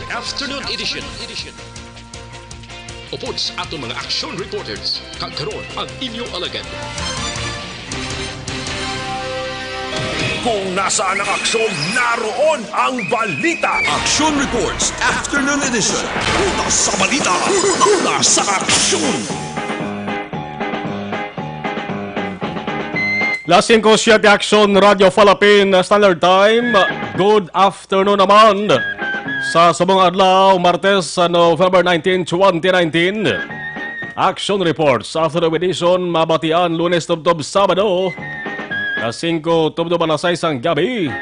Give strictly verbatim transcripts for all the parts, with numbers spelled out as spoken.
Afternoon Edition. Upod sa aton mga action reporters, kag karon ang inyo alagad. Kung nasaan ang aksyon, naroon ang balita. Action Reports, Afternoon Edition. Una sa balita, una sa aksyon. Las singko siyete, Action Radio Philippine Standard Time. Good afternoon naman. Sa subong adlaw, Martes, sa November nineteen, twenty nineteen. Action Reports, Afternoon Edition, mabatian Lunes tubtob Sabado, alas singko tubtob alas sais sang gabi.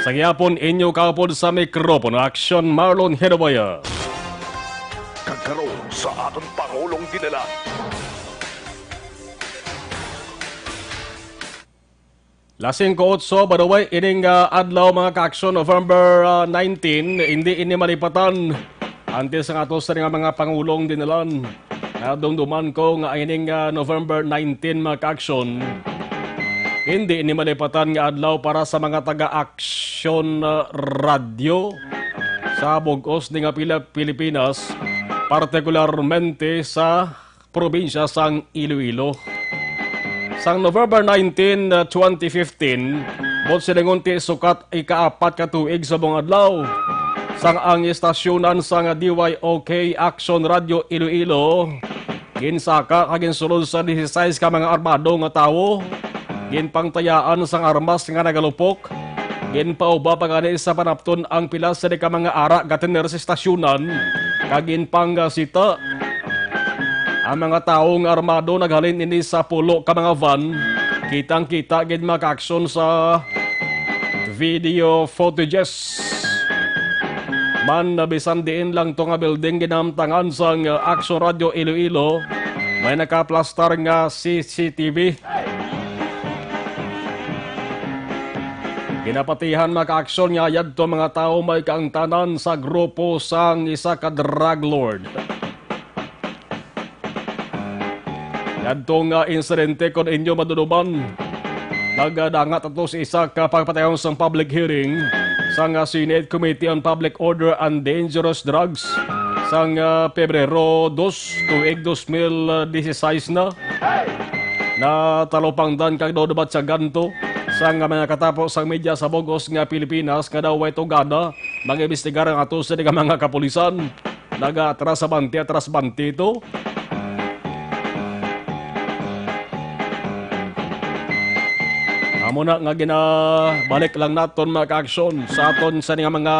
Sa gihapon, inyo kaupod sa mikropono, Action Marlon Hedoboya. Kag karon sa aton Pangulong Dinala. Las singko otso, by the way, ining, ah, adlaw, mga ka-action, November, ah, nineteen, hindi ini malipatan. Antes nga ato sa nga mga pangulong dinalan, nadumduman ko nga ining, ah, November nineteen, mga ka-action, hindi ini malipatan nga adlaw para sa mga taga-action, ah, radyo sa bug-os ni nga pila Pilipinas, partikularmente sa probinsya sang Iloilo. Sang November nineteen, twenty fifteen, buot silingon ti sukat ikaapat ka tuig sa buong adlaw, sang ang istasyonan sang D Y O K Action Radio Iloilo ginsaka kag ginsulod sa dieciséis ka mga armado nga tawo, ginpangtayaan sang armas nga nagalupok, ginpauba pa gani sa panapton ang pila sini ka mga ara nga tener sa istasyonan, kag ginpanggasita. Ang mga tawo nga armado naghalin ini sa pulo ka mga van. Kitang-kita gid, mga ka-action, sa video footages man, bisan diin lang to nga building ginamtangan sang Action Radio Iloilo, may nakaplastar nga C C T V. Ginapatihan, mga ka-action, nga yadto mga tawo may kaangtanan sa grupo sang isa ka drug lord. Yadto nga insidente, kon inyo maduduman, nagdanga to sa isa ka pagpatigayon sang public hearing sang Senate Committee on Public Order and Dangerous Drugs sang, ah, Pebrero dos, tuig dos mil dieciséis na. Natalupangdan kag naudbat sa ganto sang mga katapo sang media sa bug-os nga Pilipinas nga daw way tugana mag-imbestigar ang ato sini nga mga kapulisan. Nagaatras sa banti, atras banti to. Amo na nga ginabalik lang naton, mga ka-action, sa aton sini nga mga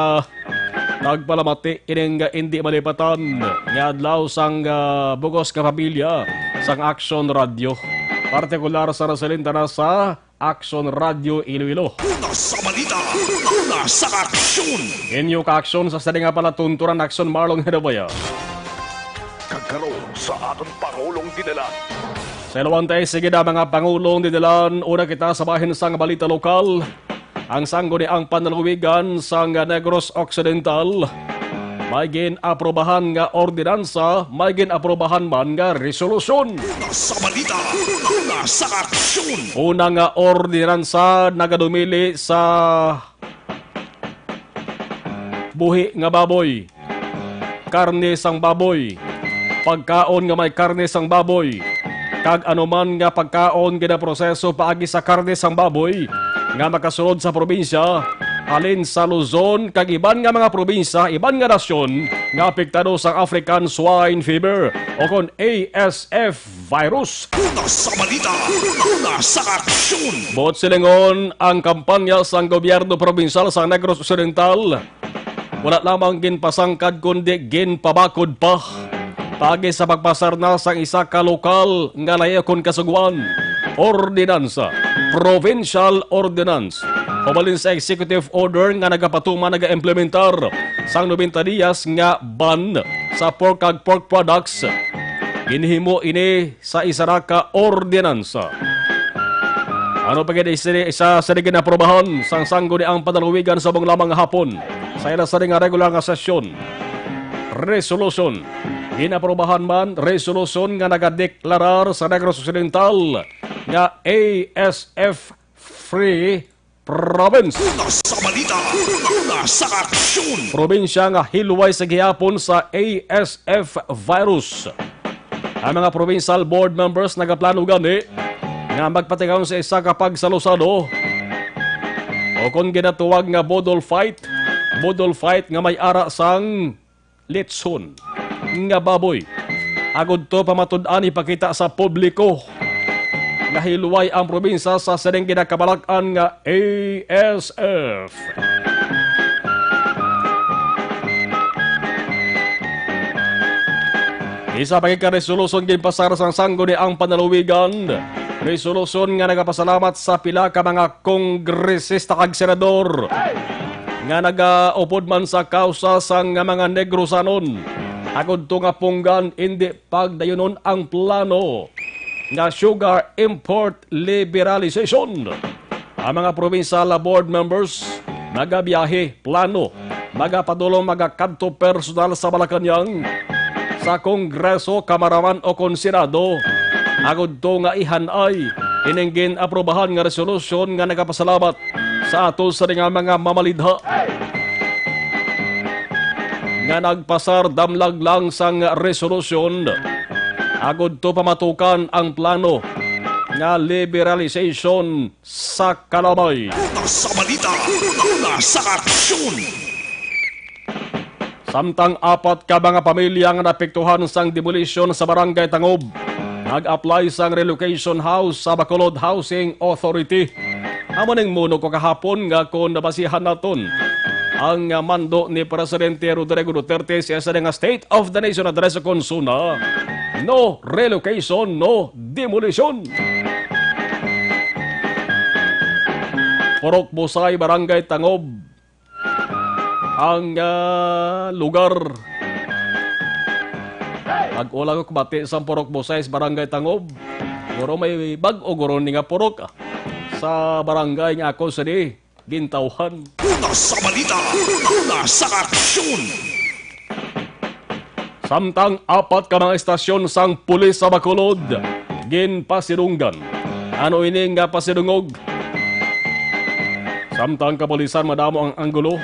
nagpalamati ining indi malipatan nga adlaw sang, ah, bug-os nga pamilya sang Action Radio. Partikular sa nasalintana sa Action Radio Iloilo. Una sa balita, una sa aksyon. Inyo ka-aksyon sa sini nga palatuntunan, Action Marlon Hinabaya. Kag karon sa aton Pangulong Dinalan. Sa iluwantay, sige na, mga Pangulong Dinalan, una kita sa bahin sang balita lokal. Ang sangguniang panlalawigan sang Negros Occidental may gin-aprobahan nga ordinansa, may gin-aprobahan man nga resolusyon. Una sa balita, una sa aksyon. Una nga ordinansa nagadumili sa buhi nga baboy, karne sang baboy, pagkaon nga may karne sang baboy, kag anuman nga pagkaon ginaproseso paagi sa karne sang baboy nga makasulod sa probinsya halin sa Luzon kag iban nga mga probinsya, iban nga nasyon nga apektado sang African Swine Fever o kon A S F virus. Una sa balita, una sa aksyon. Buot silingon, ang kampanya sang gobyerno probinsyal sa Negros Occidental wala lamang ginpasangkad kundi ginpabakod pa. Paagi sa pagpasar na sang isa ka lokal nga layo kon kasugwan, ordinansa, provincial ordinance, ubalin sa executive order nga nagapatuman, nagaimplementar sang nobenta dias nga ban sa pork kag pork products, ginhimo ini sa isa ra ka ordinansa. Ano pa gid isa, isa sa ginaprobahan sang sangguniang panlalawigan sa bug-os lamang nga hapon sa ila sa nga regular nga sesyon? Resolution. Ginaprobahan man resolution nga nagadeklarar sa Negros Occidental nga A S F free Province. Una sa balita, una sa aksyon. Probinsya nga hilway sa gihapon sa A S F virus. Ang mga provincial board members nagaplano gani nga magpatigayon sa isa ka pagsalusalo o kon ginatuwag nga boodle fight, boodle fight nga may ara sang litson nga baboy. Agud to pamatud-an ipakita sa publiko nga hilway ang probinsya sa sining ginakabalak-an nga A S F. Isa pa ka resolusyon ginpasar sang Sangguniang Panlalawigan. Resolusyon nga nagapasalamat sa pila ka mga kongresista kag senador nga nagaupod man sa kausa sang mga Negrosanon agud to nga punggan indi pagdayunon ang plano nga sugar import liberalization. Ang mga provincial board members nagabiyahe, plano, magapadulong, magakadto personal sa Malacañang, sa Kongreso, Kamaraman o kon Senado, agud to nga ihan-ay ining gin-aprobahan nga resolusyon nga nagapasalamat sa ato sa nga mga mamalidha nga nagpasar damlag lang sang resolusyon agud to pamatukan ang plano nga liberalization sa kalamay. Una sa balita, una sa aksyon. Samtang apat ka mga pamilya nga naapektuhan sang demolisyon sa Barangay Tangob nag-apply sang relocation house sa Bacolod Housing Authority. Amo ning muno ko kahapon nga kon nabasihan naton ang mando ni Presidente Rodrigo Duterte sa isa nga State of the Nation Address, kon suna, "No relocation, no demolition." Purok Busay, Barangay Tangob, ang, ah, lugar. Bag-o lang ko kabati sa Purok Busay sa Barangay Tangob. Guro may bag-o guro ni nga purok, ah, sa barangay nga ako sa di gintawhan. Una sa balita, una sa aksyon. Samtang apat ka mga estasyon sang pulis sa Bacolod ginpasidunggan. Ano ini nga pasidungog? Samtang kapulisan, madamo ang anggulo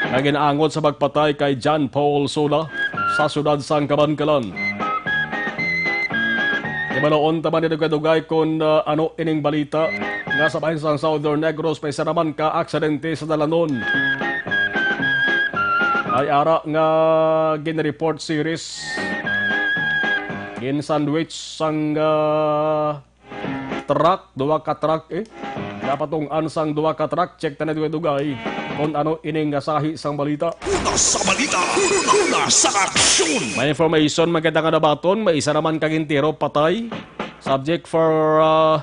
nga ginaangot sa pagpatay kay John Paul Sola sa siyudad sang Kabankalan. Ibaloon ta man ni dugay-dugay kon, ah, ano ining balita nga sa bahin sang Southern Negros may isa naman ka aksidente sa dalanon. Ay ara nga gin-report series, gin-sandwich sang, ah, truck, duha ka truck, eh. Napatung-an sang duha ka truck, check ta na dugay-dugay kon ano ining nga sahi sang balita. Una sa balita, una sa aksyon. May information man kita nga nabaton, may isa naman ka gintiro patay. Subject for, ah,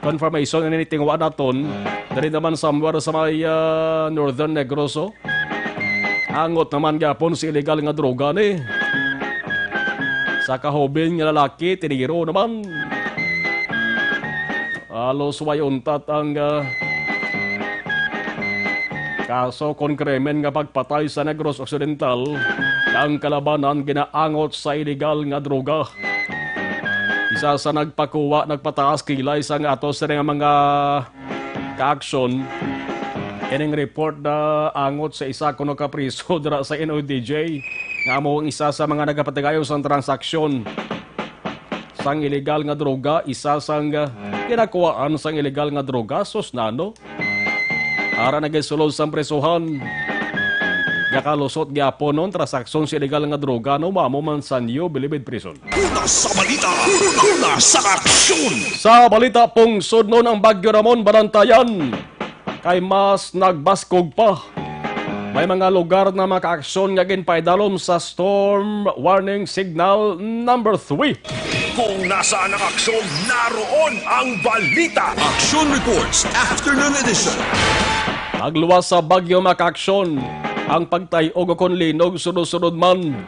confirmation, ini tingwa naton. Diri naman somewhere sa may, ah, Northern Negros, oh. Angot naman gyapon si illegal nga droga ni. Sa kahubin nga lalaki, tiniro naman. Halos way untat ang, ah, kaso kon krimen nga pagpatay sa Negros Occidental, ang kalabanan ginaangot sa iligal nga droga. Isa sa nagpakuha, nagpataas kilay sa nga ato sini nga mga kaaksyon, ining report na angot sa isa kuno ka priso dira sa N O D J, nga amo ang isa sa mga nagapatigayon sang transaksyon sang iligal nga droga, isa sang, ah, ginakuhaan sang iligal nga droga, sus nano. Ara nagasulod sang prisuhan. Gakalusot gyapon non transaksyon sa iligal nga droga, no, mamo man sa New Bilibid Prison. Una sa balita, una sa aksyon. Sa balita, pungsod non ang Bagyo Ramon, banantayan kay mas nagbaskog pa. May mga lugar na makaaksyon nga ginpaidalom sa storm warning signal number three. Kung nasaan ang aksyon, naroon ang balita. Action Reports, Afternoon Edition. Nagluwas sa Bagyo Makaaksyon ang pagtay-og kon linog sunod-sunod man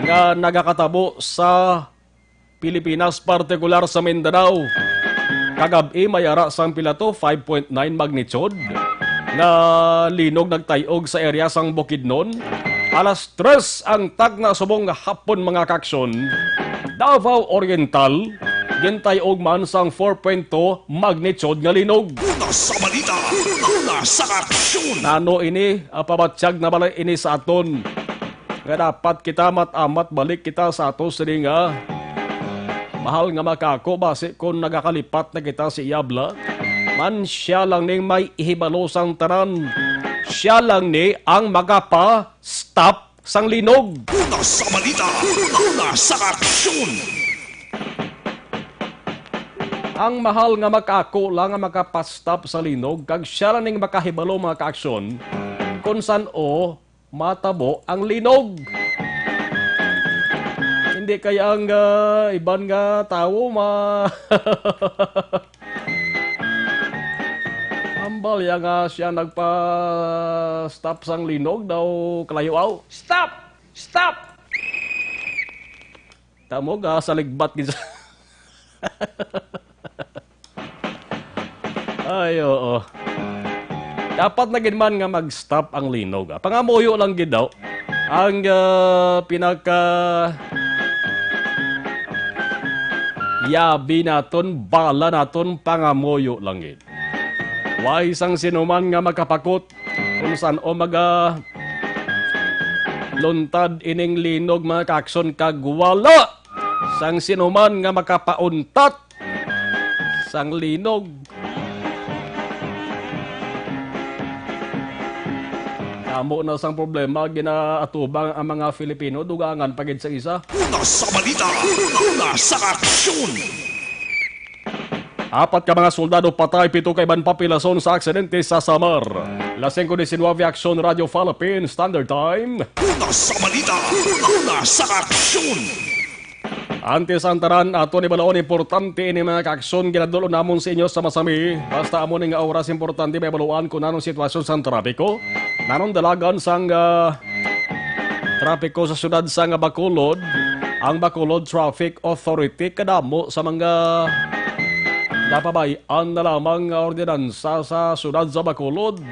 nga nagakatabo sa Pilipinas, partikular sa Mindanao. Kagab-i may ara sang pila to, five point nine magnitude nga linog nagtay-og sa area sang Bukidnon. Alas tres ang tagna subong nga hapon, mga kaaksyon. Davao Oriental, gintay-og man sang four point two magnitude nga linog. Una sa balita, una sa aksyon. Nano ini, ah, pabatyag na bala ini sa aton? Nga dapat kita mat-amat balik kita sa ato sini nga mahal nga makako, basi kon nagakalipat na kita si Yabla, man siya lang ning may ihibalo sang tanan. Siya lang ni ang makapa-stop sang linog. Una sa balita, una sa aksyon. Ang mahal nga makako lang ang makapastop sa linog, kag siya lang ning makahibalo, mga kaaksyon, kung san-o matabo ang linog. Hindi kaya ang, ah, iban nga tawo ma-, ambal ya nga siya nagpa-stop sang linog daw kalayo aw. Stop! Stop! Tamo ga sa ligbat gid sa Ay, oo. Dapat na gid man nga mag-stop ang linog, ah. Pangamuyo lang gid daw. Ang, ah, pinaka yabi naton, bala naton, pangamuyo lang gid. Way sang sinuman nga makapakot kung san-o maga luntad ining linog, mga kaaksyon, kag wala sang sinuman nga makapauntat sang linog. Damo na sang problema ginaatubang ang mga Filipino, dugangan pa gid sa isa. Una sa balita, una sa aksyon. Apat ka mga soldado patay, pito ka iban papilason sa aksidente sa Samar. Las singko disinwebe, Aksyon Radio Philippine Standard Time. Una sa balita, una sa aksyon. Antes ang tanan, aton ibaloon, importante ini, mga kaaksyon, ginadul-on namon sa inyo sa masami. Basta amo ni nga oras, importante maibaloan kung anong sitwasyon sang trapiko. Nanong dalagan sang, ah, trapiko sa siyudad sang Bacolod, ang Bacolod Traffic Authority, kadamo sa mga napabay-an na lamang nga ordinansa sa siyudad sa Bacolod.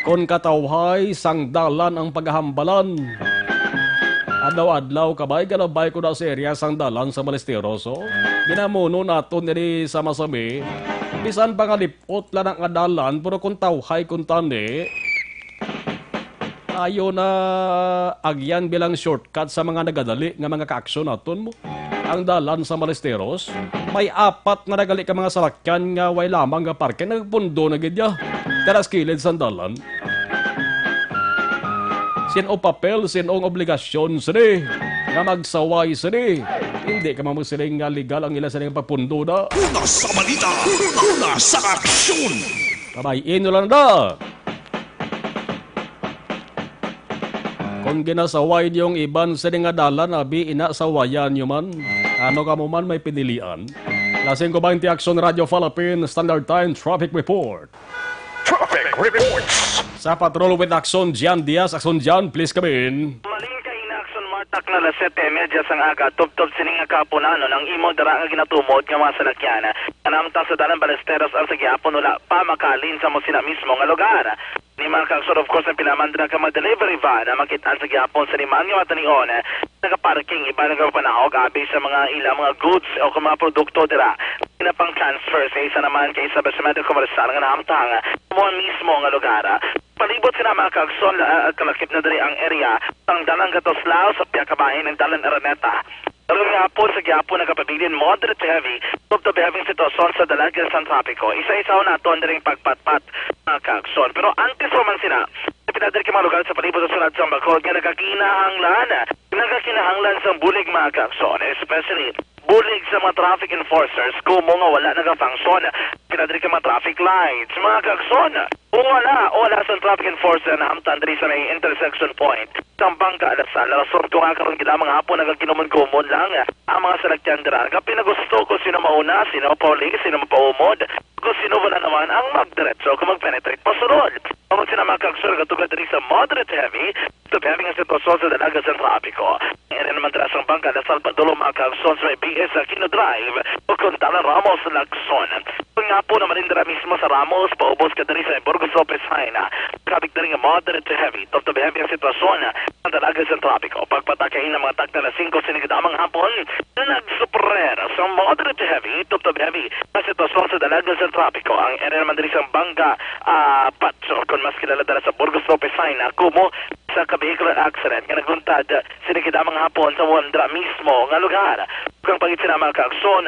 Kon katawhay sang dalan ang pagahambalan, adlaw-adlaw kabay galabay ko na sa area sang dalan sa Balesteros, oh. Ginamuno naton diri sa masami, bisan pa nga lip-ot lang nga dalan, pero kung tawhay kuntani, ayo na agyan bilang shortcut sa mga nagadali nga mga kaaksyon naton mo. Ang dalan sa Balesteros, may apat na nagali ka mga salakyan nga way lamang nga parking, nagpundo na gid ya. Tara sa kilid sang dalan. Sin-o papel, sin-ong obligasyon sini nga magsaway sini? Hindi ka mamagsiling nga legal ang ila sini nga pagpundo na. Una sa balita, una sa aksyon. Kabay-in nyo lang na. Kung ginasaway niyo ang iban sini nga dalan, abi ina sawayan niyo man. Ano kamo man may pinilian? Las singko baynte, Aksyon Radio Philippine Standard Time Traffic Report. Traffic reports. Sa Patrol with Aksyon Jan Diaz. Aksyon Jan, please come in. Malin ka ina, Aksyon Martak, na alas siyete y media sang aga, tubtob sini nga kahapunanon ang imo dara nga ginatumod nga mga salakyan. Kanamtang sa Dalan Balesteros ang sa gihapon wala pa makalin sa mo sina mismo nga lugar. Ni mga kaaksyon, of course, ang pinaman dira ka mga delivery van, ang makit-an sa gihapon sa liman nga matanion, nagaparking, iba nagapanahog abi sa mga ila mga goods o kung mga produkto dira. Ina pang transfer sa isa naman kay establishmento komersyal nga nahamtang mo mismo nga lugar. Palibot sina mga kaaksyon, la-, kalakip na diri ang area sang Dalan Gatotslao sa pihak bahin ang Dalan Araneta. Pero gihapon sa gihapon nagapabilin moderate to heavy, tubtob heavy ang sitwasyon sa dalagan sang trapiko. Isa-isa naton diring pagpatpat, mga kaaksyon. Pero antes pa man sina, pinader ka mga lugar sa palibot sa siyudad sang Bacolod nga nagakinahanglan, nagakinahanglan sang bulig, mga kaaksyon, especially bulig sa mga traffic enforcers kumo nga wala nagafunction. Pinader ka mga traffic lights, mga kaaksyon. Kung wala, wala sang traffic enforcer na hamtan diri sa may intersection point sang Bangka Alasal. Rason ko nga karon gid lamang hapon nagakinumon-kumon lang ang mga salakyan dira. Kapin na gusto kung sino mauna, sino pauli, sino mapaumod, kung sino wala naman ang magdiretso kung mag-penetrate pasulod. Tungod sina mga kaaksyon, gatugad diri sa moderate heavy, tubtob heavy nga sitwasyon sa dalagan sang trapiko. Area naman dira sang Bangka Alasal, padulong mga kaaksyon sa may B S Aquino Drive o Contala Ramos, Lacson. Kung nga po naman dira mismo sa Ramos, paubos ka diri sa Burgos Lopez Jaena. Kabig diri nga moderate to heavy, tubtob heavy ang sitwasyon sa dalagan sang trapiko. Pagpataka ina mga takna alas singko sini kadamang hapon, nagsuprera sa moderate heavy nga sitwasyon sa dalagan sa trapiko ang area naman diri sa Banga, ah, Patso, kung mas kilala dala sa Burgos Lopez Saina, kumo sa ka-vehicular accident nga nagluntad sini kidamang hapon sa Wandra mismo nga lugar. Kung pangit sila mga kaagson,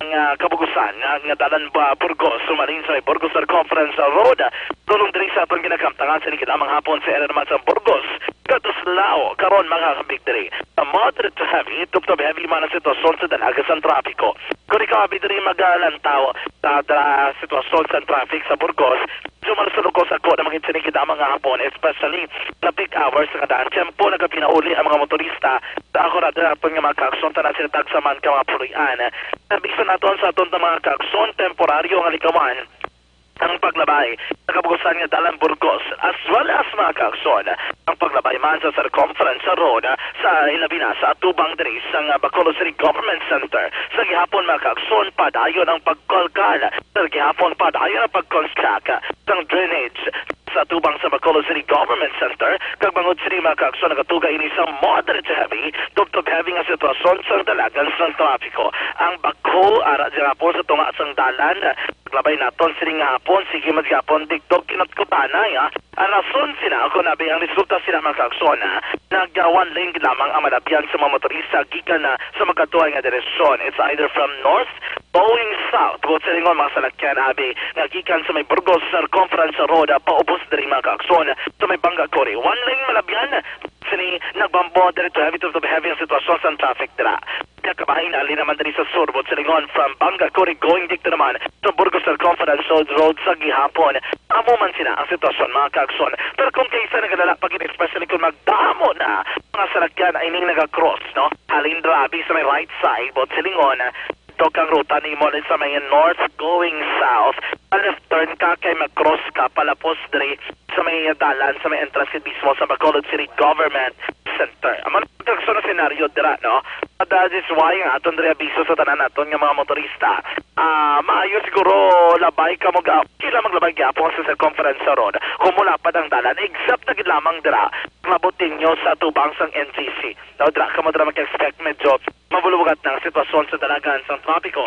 ang, ah, kabugusan nga, nga dalan ba Burgos, sumalin sa may Burgos Circumference Road, tulong diri sa aton ginakamtangan sini kidamang hapon sa area naman sa Burgos, Katuslao, karon mga kabig diri. Sa moderate to heavy, tubtob heavy man ang sitwasyon sa dalaga sang trapiko. Kung ikaw abi diri magalantaw sa tra-, sitwasyon sa traffic sa Burgos, medyo malusulog ko sa ako na mangitsini kita mga hapon, especially sa peak hours sa kadaan. Tiyempo nagapinauli ang mga motorista sa ako na aton nga mga kaagson, tanan sila tagsa man ka mga puloy-an. Sabi sa naton sa aton nga mga kaagson, temporaryo nga likawan ang paglabay sa kabugusan nga dalan Burgos, as well as mga kaagson, ang paglabay man sa Circumference Road sa hilabi na sa atubang diri sa nga Bacolod City Government Center. Sa gihapon mga kaagson, padayon ang pagkalkal. Sa gihapon, padayon ang pag-construct sang drainage sa atubang sa Bacolod City Government Center, kag bangod sini mga kaagson nagatuga ini sa moderate to heavy, tubtob heavy nga sitwasyon sa dalagan sang trapiko. Ang backhoe ara gihapon sa tunga sang dalan, paglabay naton sini nga hapon, sige man gihapon digdog kinutkutanay, ah. Ang rason sina, kung abi ang resulta sina mga kaagson, ah, nag, ah, one lane gid lamang ang malabyan sa mga motorista gikan na sa magkatuhay nga direksyon. It's either from north going south, buot silingon mga salakyan abi nga gikan sa may Burgos Circumference Road, ah, paubos diri mga kaagson sa may Bangga Kuri. One lane malabyan, sini nagbambo diri to heavy to heavy ang sitwasyon sa traffic dira. Kakabahin ali naman diri sa sur, buot silingon from Bangga Kuri going dikto naman sa Burgos Circumference Road, Road sa gihapon. Amo man sina ang sitwasyon mga kaagson. Pero kung kaisa nagalala pa gid, especially kung magdamo na mga salakyan ay ning naga-cross, no? Halin dira abi sa may right side, buot silingon, to kang ruta nimo sa may north going south. Pa-left turn ka kay mag-cross ka palapos diri sa may dalan, sa may entrance mismo sa Bacolod City Government Center. Amo na ang kaagson nga senaryo dira, no? That is why ang aton diri abiso sa tanan naton nga mga motorista. Ah, maayo siguro labay ka mo ga-, kailangan maglabay gyapon sa Circumference Road. Kung mulapad ang dalan, except na gid lamang dira, mabuting nyo sa tubang sang N G C. No, dira ka mo dira mag-expect medyo mabulugat na ang sitwasyon sa dalagan sang trapiko.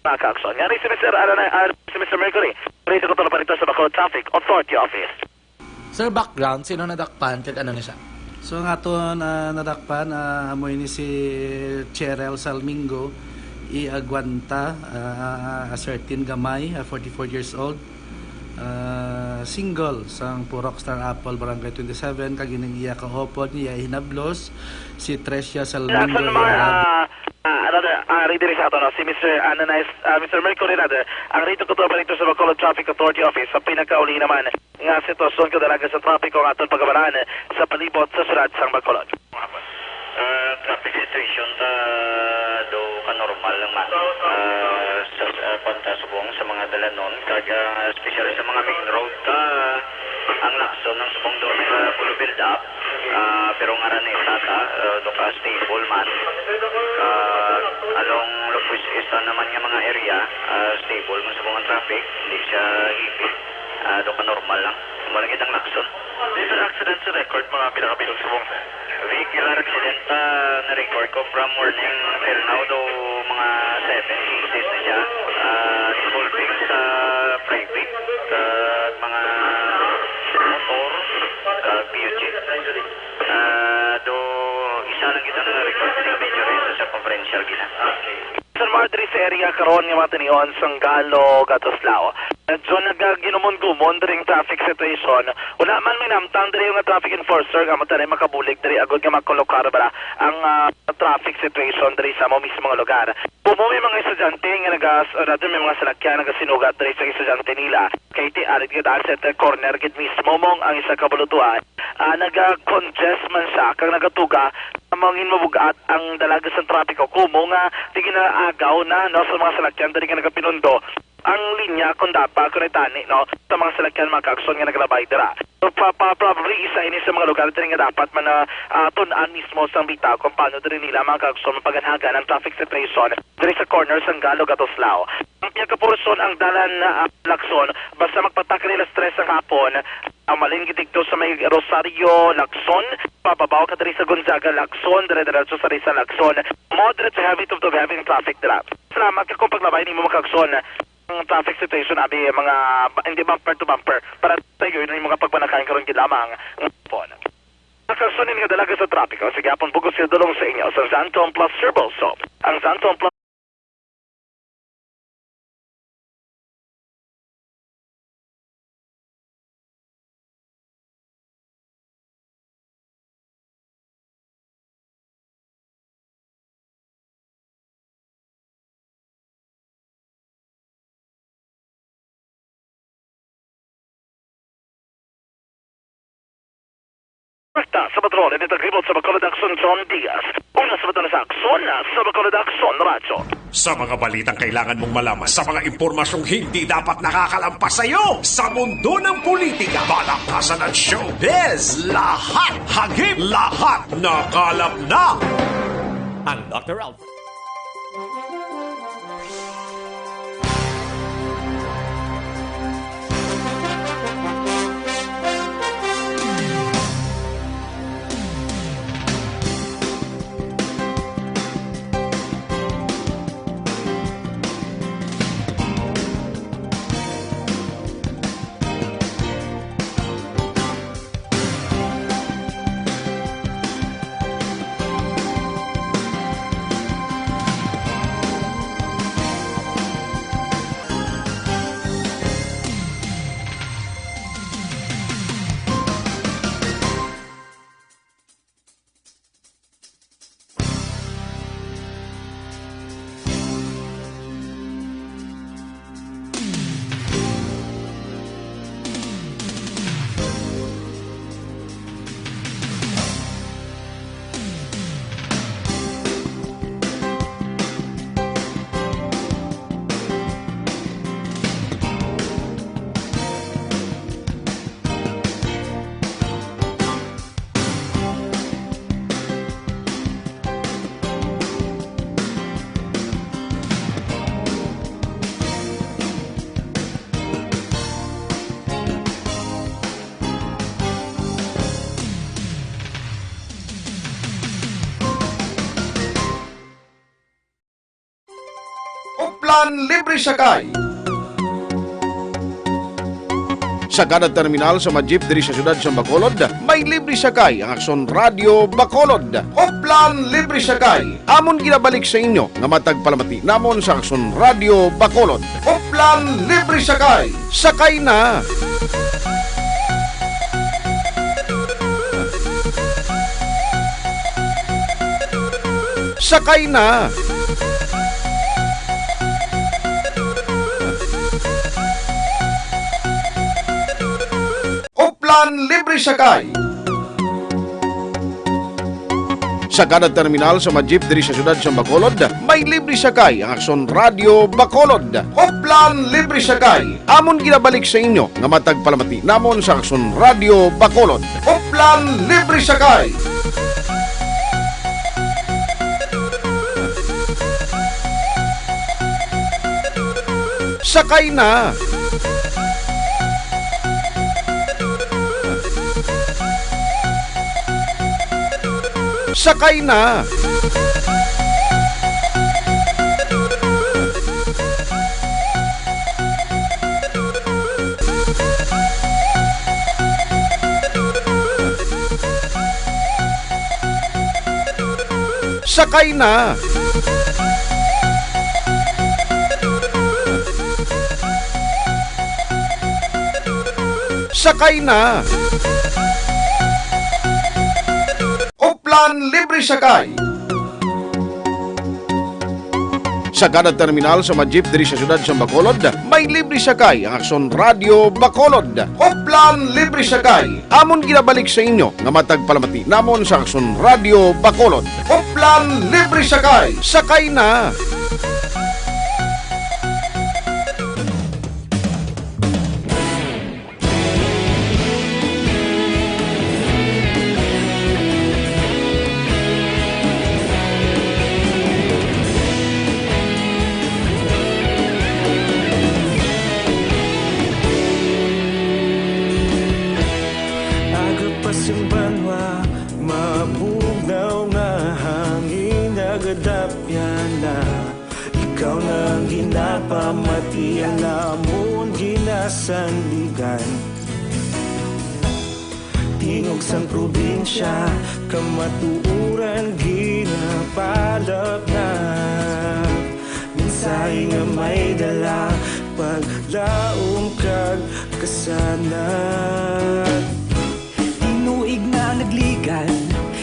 Mga kaagson. Nga rin si Mister Aranay, ah, si Mister Mercury. Rin sa Kontrol Balita sa Bacolod Traffic Authority Office. Sir, background, sino nadakpan kag ano ni siya? So, ang aton, ah, nadakpan, ah, amo ini si Cheryl Salmingo Iaguanta, ah, a certain gamay, ah, forty-four years old, ah, single, sang Purok Star Apple, Barangay twenty-seven, kag ining iya kaupod niya, hinablos, si Trecia Salmingo Asan naman, Iarab. Ah, ah, ano na, ah, ready sa ato, no? Si Mister Ananias, ah, Mister Mercury, rather, ang rito ko to, sa Bacolod Traffic Authority Office, sa pinakauli naman, nga sitwasyon kadalagan sa trapiko nga aton pagabalaan sa palibot sa siyudad sang Bacolod. Ah, traffic situation ta do ka normal lang man. Ah, sa, sa, kwan ta subong sa mga dalanon, kag, ah, especially sa mga main road ta, ang lakson ang subong do nila full build up. Ah, pero ang Araneta ta, ah, do ka stable man. Ah, along Lupuis East naman nga mga area, ah, stable man subong ang traffic, hindi siya heavy. Ah, do ka normal lang. Wala gid ang lakson. Dito sa accident sa record, mga pinakabilog subong, sir. Vehicular accident, ah, na-record ko from morning till now, do mga seven cases na siya. Ah, involving sa private, ah, mga motor, ah, P U G. Ah, do isa lang kita na-record, medyo rin sa circumferential gina. San Mar diri sa area karon nga mga tinion, Sanggalo, Gatuslao. Medyo nagaginumon-gumon diri ang traffic situation. Wala man may namtang diri nga traffic enforcer nga mo tanan makabulig diri agud nga makolokar bala ang, ah, traffic situation diri sa amo mismo nga lugar. Kumo may mga estudyante nga nagas-, rather may mga salakyan nagasinugat diri sa estudyante nila. Kay ti arit nga daan sa corner gid mismo mong ang isa ka bulutuan, ah, naga-congest man siya kag nagatuga nga mangin mabugat ang dalaga sa trapiko kumo nga di ginaagaw na, no, sa mga salakyan diri nga nagapinundo ang linya kon dapat kon itani, no, sa mga salakyan mga kaagson nga naglabay dira. So, pa, pa, probably isa ini sa mga lugar diri nga dapat man na, ah, tun-an mismo sang bitaw kung paano diri nila mga kaagson mapaganhagan ang traffic situation diri sa corner sang Galog at Oslao. Ang piyagkaporasyon ang dalan na, ah, Lacson, basta magpatak nila stress ang hapon, ang malin gid didto sa may Rosario, Lacson, pababaw ka diri sa Gonzaga, Lacson, dire-diretso sa Rizal, Lacson. Moderate to heavy to, to heavy ang traffic dira. Salamat sa kung paglabay nimo, mga kaigsoon. Ang traffic situation, abi, mga ba-, hindi bumper to bumper. Para tayo, yun ang mga pagpanakayan karon gid lamang. Phone. Mga kaigsoon, nga dalaga sa trapiko, sige, apon bugos nga dulong sa inyo sa Xanthone Plus Herbal Soap. Ang Xanthone Plus Rekta sa patrol, ini tagribot sa Bacolod Aksyon, John Diaz. Una sa Bacolod Aksyon, sa Bacolod Aksyon Radyo. Sa mga balitang kailangan mong malaman, sa mga impormasyong hindi dapat nakakalampas sa iyo, sa mundo ng politika, balakasan at showbiz, lahat hagip, lahat nakalap na. Ang Doctor Alfred. Uplan Libre Sakay. Sa kada terminal sa mga jeep diri sa siyudad sa Bacolod, may libre sakay ang Aksyon Radyo Bacolod. Uplan Libre Sakay. Amon ginabalik sa inyo nga matag palamati namon sa Aksyon Radyo Bacolod. Uplan Libre Sakay. Sakay na! Sakay na! Uplan Libre Sakay. Sa kada terminal sa mga jeep diri sa siyudad sa Bacolod, may libre sakay ang Aksyon Radyo Bacolod. Uplan Libre Sakay. Amon ginabalik sa inyo nga matag palamati namon sa Aksyon Radyo Bacolod. Uplan Libre Sakay. Sakay na! Sakay na! Sakay na! Sakay na! Uplan Libre Sakay. Sa kada terminal sa mga jeep diri sa siyudad sa Bacolod, may libre sakay ang Aksyon Radyo Bacolod. Uplan Libre Sakay. Amon ginabalik sa inyo nga matag palamati namon sa Aksyon Radyo Bacolod. Uplan Libre Sakay. Sakay na! Agapas ang banwa, mabugnaw nga hangin, nagadapyan na. Pamatian namon ginasandigan, tingog sang probinsya, kamatuoran ginapalapnap. Mensahe nga may dala, paglaom kag kasanag. Tinuig na nagligan,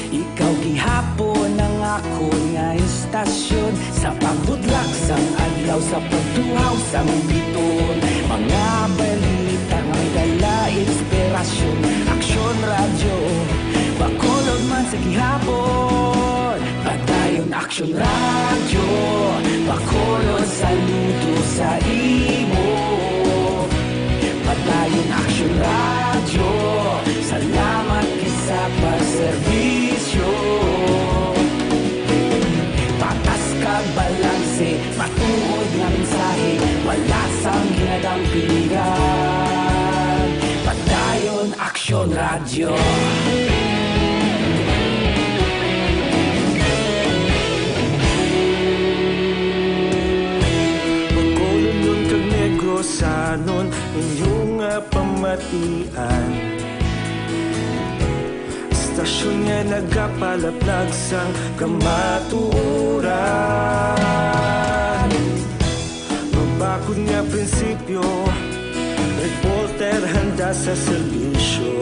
ikaw gihapon ang akon nga istasyon. Sa pagbudlak sang adlaw, sa pagtuhaw sang bituon, mga balita nga may dala inspirasyon. Aksyon Radyo, Bacolod man sa gihapon. Padayon Aksyon Radyo, Bacolod, saludo sa imo. Padayon Aksyon Radyo, salamat kay sa pagserbisyo. Patas kag balanse, matuod nga mensahe, wala sang ginadampingan. Padayon Aksyon Radyo. Bacolodnon kag Negrosanon, inyo nga pamatian. Istasyon nga nagapalaplag sang kamatuoran. Mabakod nga prinsipyo, reporter handa sa serbisyo.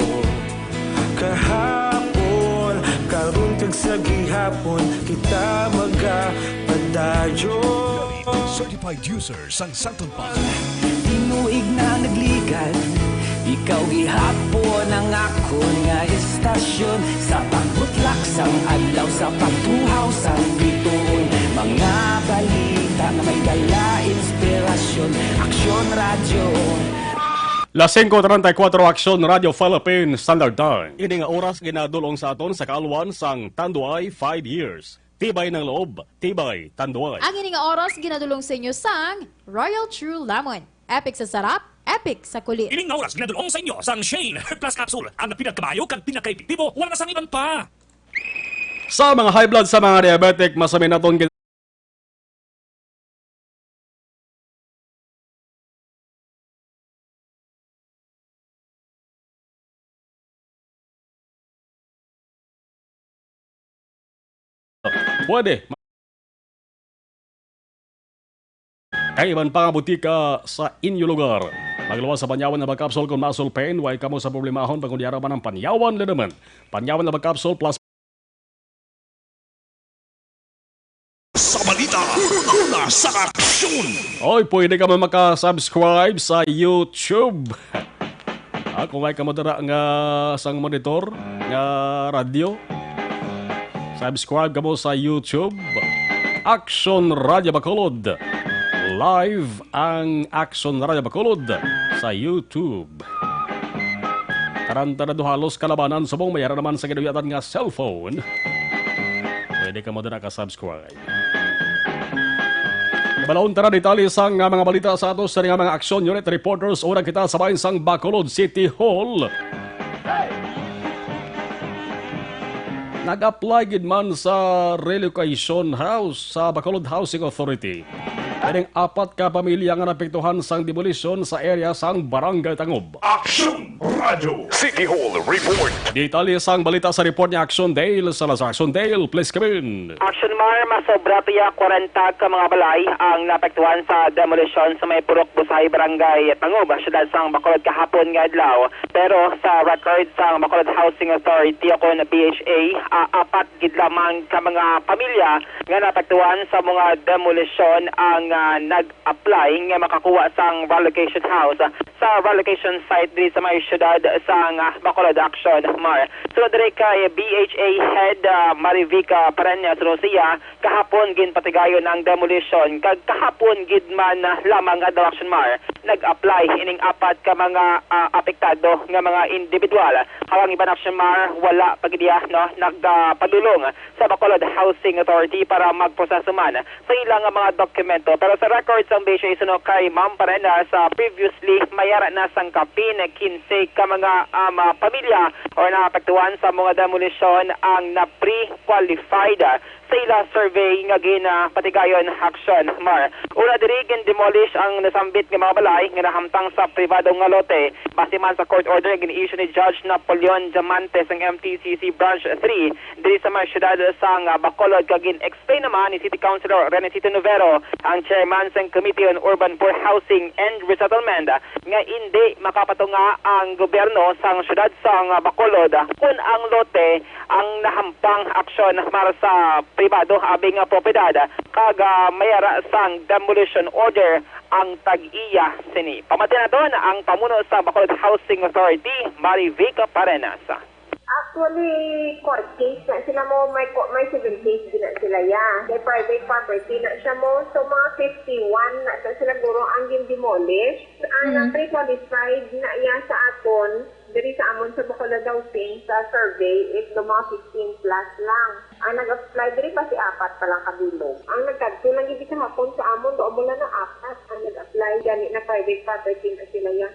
Kahapon, karon kag sa gihapon, kita magapadayon. Certified user sang Santon Pang. Tinuig na nagligan, ikaw gihapon ang akon nga istasyon. Sa pagbutlak sang adlaw, sa pagtuhaw sang bituon, mga balita nga may dala inspirasyon. Aksyon Radyo. Las singko treinta y cuatro, Aksyon Radyo Philippine Standard Time. Ini nga oras ginadul-ong sa aton sa kaalwan sang Tanduay five years. Tibay ng loob, tibay, Tanduay. Ang ini nga oras ginadul-ong sa inyo sang Royal True Lemon. Epic sa sarap, epic sa kulit. Ini nga oras ginadul-ong sa inyo sang Shane Herbal Plus Capsule, ang pinakamayo kag pinakaepektibo, wala na sang iban pa. Sa mga high blood, sa mga diabetic, masamin naton gid. Pwede. Kay iban pa nga butika sa inyo lugar. Magluwas sa Panyawan Herbal Capsule kon muscle pain, way kamo sa problemahon, pag-udyara man ang Panyawan Liniment. Panyawan Herbal Capsule plus Sa balita, una sa aksyon. Oy, pwede ka man maka-subscribe sa YouTube. Ah, kung may kamo dira nga sang monitor nga radyo, subscribe kamo sa YouTube. Aksyon Radyo Bacolod. Live ang Aksyon Radyo Bacolod sa YouTube. Taranta na do halos kalabanan subong may ara naman sa ginuyatan nga cellphone. Pwede ka mo dira ka-subscribe. Balaon tara detalye sang, ah, mga balita sa ato sa nga mga aksyon unit reporters. Una kita sa bahin sang Bacolod City Hall. Nag-apply gid man sa relocation house sa Bacolod Housing Authority. Kining apat ka pamilya nga naapektuhan sang demolisyon sa area sang Barangay Tangob. Aksyon Radyo City Hall Report. Detalye sang balita sa report ni Action Dale Salazar. Action Dale, please come in. Action Mar, masobra tuya kwarenta ka mga balay ang naapektuhan sa demolisyon sa may Purok Busay, Barangay Tangob, siyudad sang Bacolod kahapon nga adlaw. Pero sa record sang Bacolod Housing Authority o kon B H A, ah, apat gid lamang ka mga pamilya nga naapektuhan sa mga demolisyon ang, ah, nag-apply nga makakuha sang relocation house sa relocation site diri sa may siyudad sang, ah, Bacolod. Action Mar. Sunod diri kay B H A Head, ah, Marivica Pareñas Rosia, kahapon ginpatigayon ang demolition, kag kahapon gid man lamang nga Action Mar nag-apply ining apat ka mga, ah, apektado nga mga individual. Ang iban, Action Mar, wala pa gid iya, no, nagpadulong sa Bacolod Housing Authority para magproseso man sa ila nga mga dokumento. Pero sa records sang B H A, suno kay Ma'am Pareñas, ah, previously may ara na sang kapin kinse ka mga, um, ah, pamilya or naapektuhan sa mga demolisyon ang na-pre-qualified sa ila survey nga ginapatigayon aksyon. Mar, una diri, gin-demolish ang nasambit nga mga balay nga nahamtang sa pribado nga lote. Base man sa court order nga gin-issue ni Judge Napoleon Diamante sang M T C C Branch three diri sa may siyudad sang, ah, Bacolod, kag gin-explain naman ni City Councilor Renesito Novero, ang chairman sang Committee on Urban Poor Housing and Resettlement, nga indi makapatunga ang gobyerno sang siyudad sang Bacolod kon ang lote ang nahampang aksyon para sa pribado abi nga propiedad, kag, ah, may ara sang demolition order ang tag-iya sini. Pamati naton ang pamuno sa Bacolod Housing Authority, Marivic Parenas. Actually, court case na sila mo, may co-, may civil case din na sila, ya. May private property na siya mo. So, mga fifty-one na sa sila guro ang gin-demolish. Ang Mm. pre-qualified na iya sa aton, diri sa amon sa Bacolod Housing, sa survey, is do mga fifteen plus lang. Ang nag-apply diri pa si apat pa lang kabilog. Ang nagkadto lang gid sa hapon sa amon, do mo lang na apat ang nag-apply. Gani na private property na sila, ya.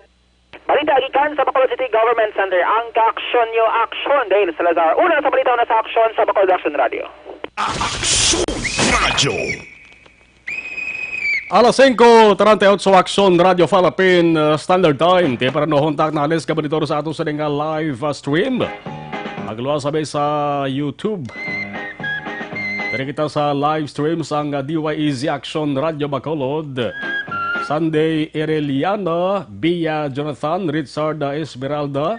Balita gikan sa Bacolod City Government Center, ang Kaaksyon Nyo Aksyon, Dale Salazar. Una sa balita, una sa aksyon sa Bacolod Aksyon Radio. Aksyon Radio. Alas singko treinta y ocho, Aksyon Radio Philippine, uh, Standard Time. Ti para no huntak na alis ka monitor sa ato sa nga live, uh, stream. Magluwas sabi sa YouTube. Diri kita sa live stream sang D Y E Z Action Radio Bacolod. Sunday Ireliana, Bia Jonathan, Richard Esmeralda.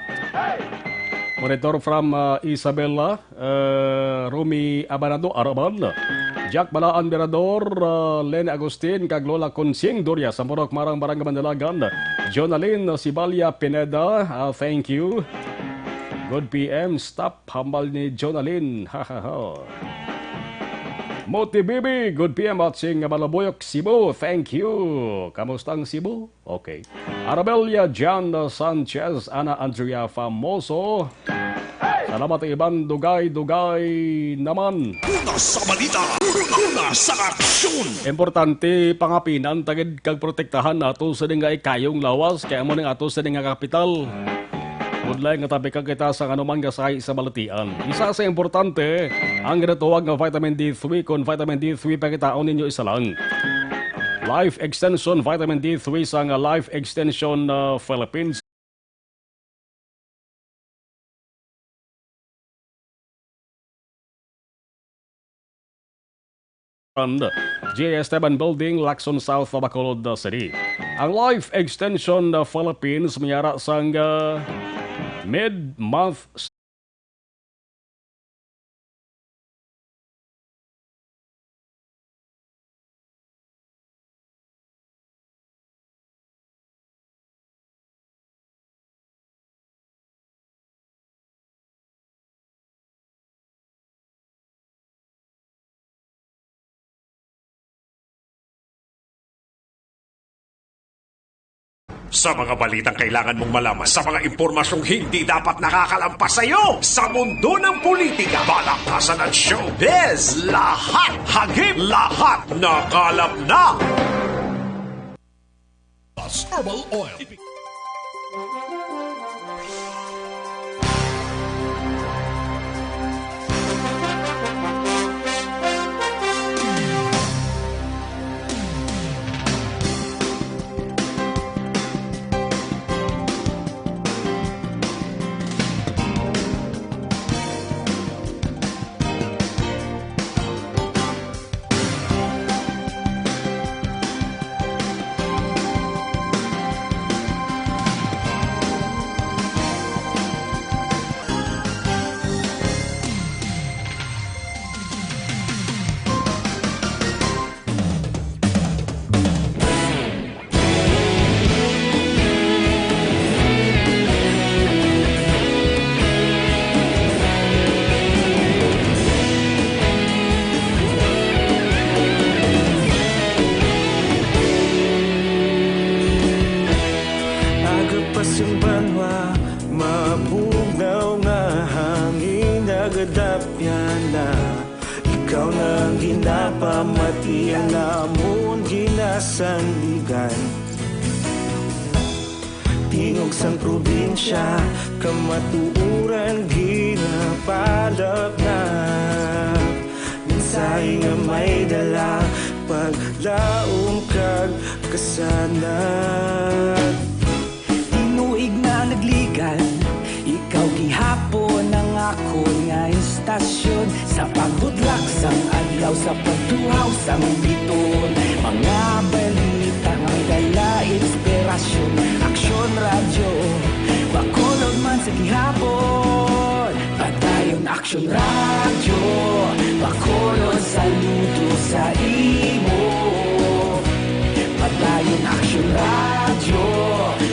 Monitor from, uh, Isabela, uh, Romy Abanado Araban. Jack Balaan Mirador, uh, Len Agustin, kag Lola Consing Doria sa Morok Marang Barangay Mandalagan. Jonalyn Sibalia Pineda, uh, thank you. Good P M, stop hambal ni Jonalyn. Ha, ha, ha. Moti Bibi, good P M watching Malabuyoc, Cebu. Thank you. Kamusta ang Cebu? Okay. Arabelia John Sanchez, Ana Andrea Famoso. Salamat, iban dugay-dugay naman. Una sa balita, una sa aksyon. Importante, pangapinan tagid kag protektahan nato sa nga ikayong lawas, kay amo ning ato sa nga kapital. Budlay nga tapikan kita sa anuman nga sahi sa balatian. Isa sa importante, ang ginatuwag nga vitamin D three. Kon vitamin D three pa kitaon ninyo, isa lang. Life Extension Vitamin D three sang Life Extension, uh, Philippines. And J Esteban Building, Lacson South, Bacolod City. Ang Life Extension, uh, Philippines may ara sang, uh, mid-month Sa mga balitang kailangan mong malaman, sa mga impormasyong hindi dapat nakakalampas sa iyo, sa mundo ng politika, balaktasan at showbiz, lahat hagip, lahat nakalap na. Plus Herbal Oil. Aga pa sing banwa, mabugnaw nga hangin, nagadapyan na. Ikaw na ang ginapamati, ang amon ginasandigan. Tingog sang probinsya, kamatuoran ginapalapnap. Tay nga may dala, paglaom kag kasanag. Tinuig na nagligan, ikaw gihapon ang akon nga istasyon. Sa pagbutlak sang adlaw, sa pagtuhaw sang biton, mga balita nga may dala inspirasyon. Aksyon Radyo, Bacolod man sa gihapon. Padayon Aksyon Radyo, Bacolod, saludo sa imo. Padayon Aksyon Radyo,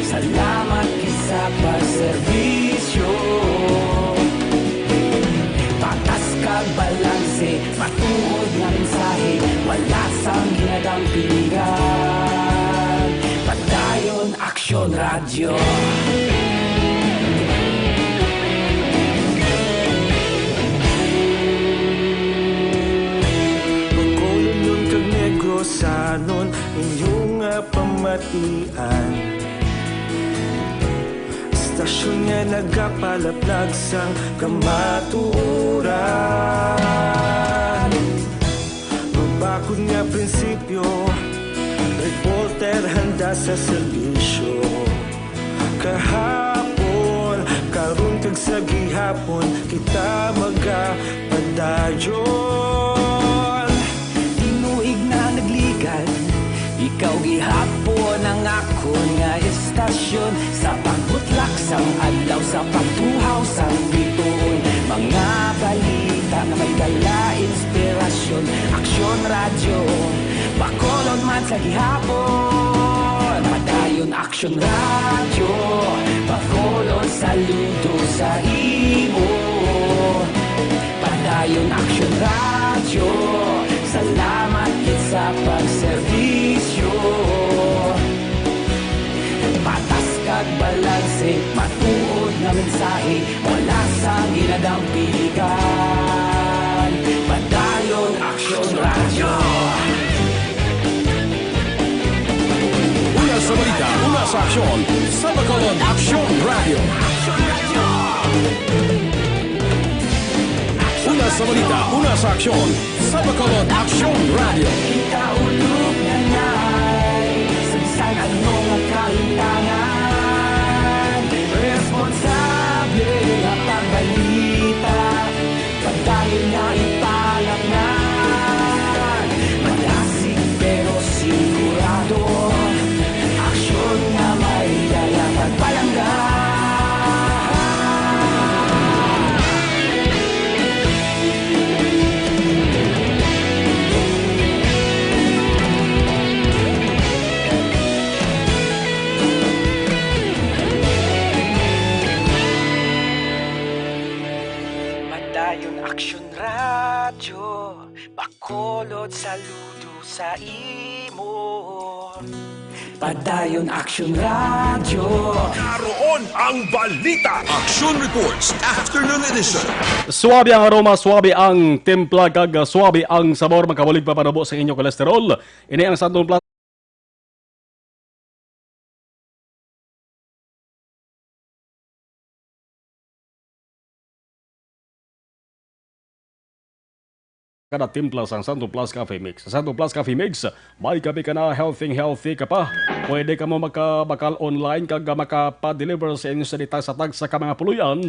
salamat gid sa pagserbisyo. Patas kag balanse, matuod nga mensahe, wala sang ginadampigan. Padayon Aksyon Radyo. Bacolodnon kag Negrosanon, inyo nga pamatian. Istasyon nga nagapalaplag sang kamatuoran. Mabakod nga prinsipyo, reporter handa sa serbisyo. Kahapon, karon kag sa gihapon, kita magapadayon. Tinuig na nagligan, ikaw gihapon ang akon nga istasyon. Sa pagbutlak sang adlaw, sa pagtuhaw sang bituon, mga balita nga may dala inspirasyon. Aksyon Radyo, Bacolod man sa gihapon. Padayon Aksyon Radyo, Bacolod, saludo sa imo. Padayon Aksyon Radyo, salamat gid sa pagserbisyo. Patas kag balanse, matuod nga mensahe, wala sang ginadampigan. Padayon Aksyon Radyo. Una sa balita, una sa aksyon, sa Bacolod Aksyon Radyo. Una sa balita, una sa aksyon, sa Bacolod Aksyon Radyo. Kita ulog na ngay, sa bisan ano nga kahitangan, responsable nga pagbalita, padayon nga ipalapnan. Malasig pero sigurado, aksyon nga may dala pagpalangga. Padayon Aksyon Radyo, Bacolod, saludo sa imo. Padayon Aksyon Radyo. Karon ang balita. Aksyon Reports, Afternoon Edition. Suabe ang aroma, suabe ang timpla, kag suabe ang sabor. Makabulig pa panubo sa inyo kolesterol. Ini ang Santon Plus. Kada timpla sang Santo Plus Coffee Mix. Sa Santo Plus Coffee Mix, may kape ka na, healthy, healthy ka pa. Pwede ka mo makabakal online kag makapa-deliver sa inyo sa di tagsa-tagsa ka mga puloy-an.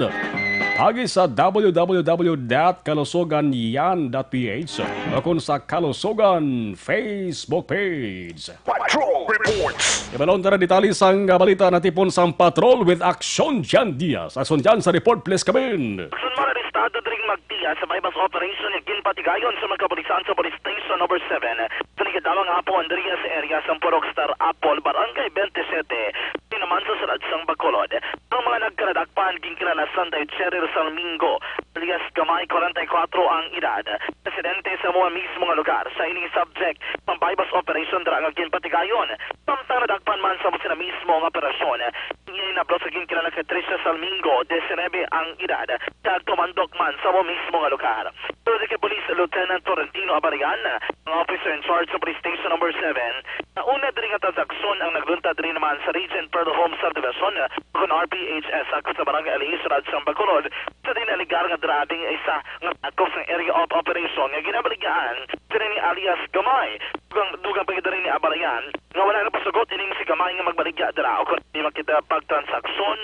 Agi sa w w w dot kalusugan yan dot p h o kon sa Kalusugan Facebook page. Patrol Reports. Ibalon ta na detalye sang balita natipon sang Patrol with Aksyon Jan Diaz. Aksyon Jan sa report, please, come in. Aksyon man arestado diri magtiya sa buy-bust operation nga ginpatigayon sa mga kapulisan sa Police Station Number Seven. Sa nagkadawang hapon diri sa area sang Purok Star Apple, Barangay twenty-seven, diri naman sa siyudad sang Bacolod. Ang mga nagkaladakpan ginkilala Sanday Cherry Salmingo, alias Gamay, forty-four ang edad, residente sa amo mismo nga lugar. Sa ining subject, ang buy-bust operation dira nga ginpatigayon. Samtang nadakpan man sa sina mismo nga operasyon, niya inabot sa ginkilala kay Trisha Salmingo, disinebe ang edad, kag tumandok man sa amo mismo nga lugar. Pero kay Police Lieutenant Florentino Abarian, ang officer in charge sa Police Station Number Seven, Nauna diri nga transaksyon ang nagluntad diri naman sa Regent Pearl Home Subdivision, kon R P H S, sa Barangay Alihis, Surad sang Bacolod, sa diin alegar nga dira ang isa nga takop nga area of operation nga ginabaligyaan sini ni alias Gamay. Dugang, dugang pa gid diri ni abalayan nga wala napasugot ining si Gamay nga magbaligya dira o kon di makita pagtransaksyon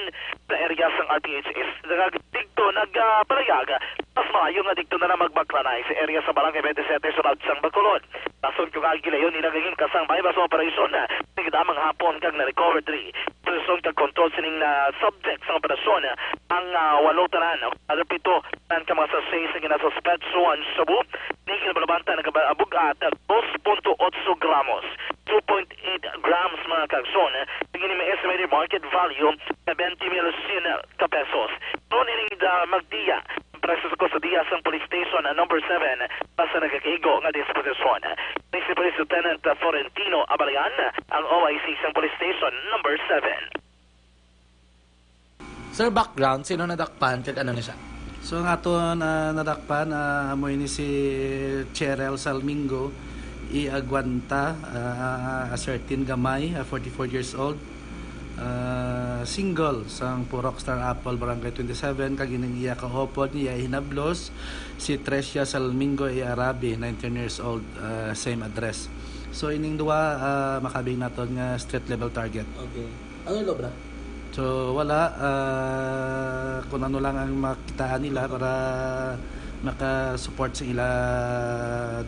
sa area sang R P H S. Nagdikto, nagpalayag, mas maayo nga dikto na lang magbaklanay sa area sa Barangay twenty-seven, Surad sang Bacolod. Rason kung ang gilayon nila nga ginhimkasang may basang operasyon, nagdamang hapon kag na-recover diri. Posisyon kag kontrol sining na subject sang operasyon ang, ah, walo tanan, other pito tanan ka mga sachet sa ginasuspetso ang shabu. Ni kinabalabantan nagabug-at dos punto otso gramos, two point eight grams, mga kaagsoon. Ang ini may estimated market value na twenty mil sien ka pesos. Doon ini da magdiya ang presyo sa kustodiya sang Police Station Number Seven, basta nagakaigo nga disposisyon. Ni si Police Lieutenant Florentino Abalayan, ang O I C sang Police Station Number Seven. Sir, background, sino nadakpan kag ano ni siya? So, ang aton, ah, nadakpan, ah, amo ini si Cheryl Salmingo I Aguanta, ah, a certain Gamay, ah, forty-four years old, ah, single, sang Purok Star Apple, Barangay twenty-seven, kag ining iya kaupod niya hinablos si Trecia Salmingo I Arabi, nineteen years old, ah, same address. So, ining duha, ah, makabig naton nga street level target. Okay. Ano yung obra? So, wala. Ah, kung ano lang ang makitaan nila para makasupport sa ila